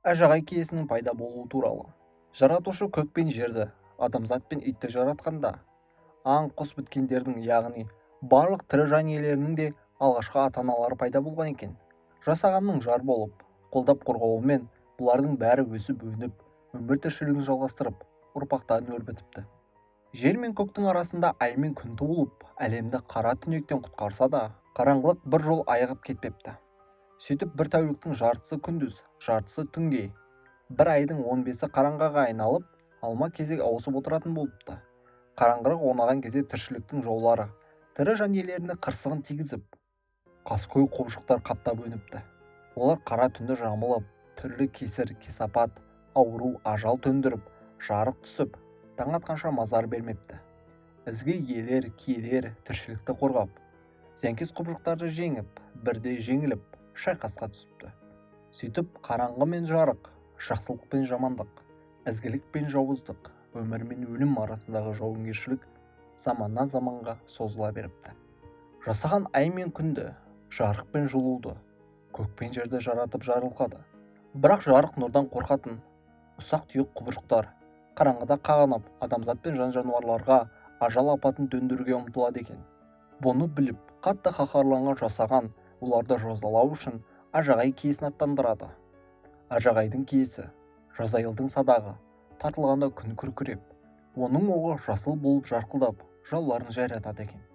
Әжағай киесінің пайда болуы туралы. Жаратушы көк пен жерді, адамзат пен итті жаратқанда, аң құс біткендердің, яғни барлық тірі жан иелерінің де алғашқы ата-аналары пайда болған екен. Жасағанның жар болып, қолдап қорғауымен бұлардың бәрі өсіп-өніп, өмір тіршілігін жалғастырып, ұрпақтарын өрбітіпті. Жер мен көктің арасында ай мен күн туылып, әлемді қара түнектен құтқарса да, қараңғылық бір жол айығып кетпепті. Сөйтіп бір тәуліктің жартысы күндіз, жартысы түнге, бір айдың 15-і қараңғыға айналып, алма-кезек ауысып отыратын болыпты. Қараңғылық орнаған кезде тіршіліктің жаулары тірі жан иелеріне қырсығын тигізіп, қаскөй құбыжықтар қаптап өніпті. Олар қара түнді жамылып, түрлі кесір, кесапат, ауру, ажал төндіріп, жарық түсіп, таң атқанша мазар бермепті. Ізгі иелер, киелер тіршілікті қорғап, зиянкес құбыжықтарды жеңіп, бірде жеңіліп, шайқасқа түсіпті. Сөйтіп қараңғы мен жарық, жақсылық пен жамандық, ізгілік пен жауыздық, өмір мен өлім арасындағы жауынгершілік заманнан заманға созыла беріпті. Жасаған ай мен күнді, жарық пен жылуды, көк пен жерді жаратып жарылқады. Бірақ жарық нұрдан қорқатын ұсақ-түйек құбыжықтар қараңғыда қағынып, адамзат пен жан-жануарларға ажал апатын төндіруге ұмтылады екен. Бұны біліп, қатты қаһарланған жасаған оларды жазалау үшін ажағай киесін аттандырады. Ажағайдың киесі, Жазайылдың садағы, тартылғанда күн күркіреп, оның оғы жасыл болып жарқылдап, жауларын жайратады екен.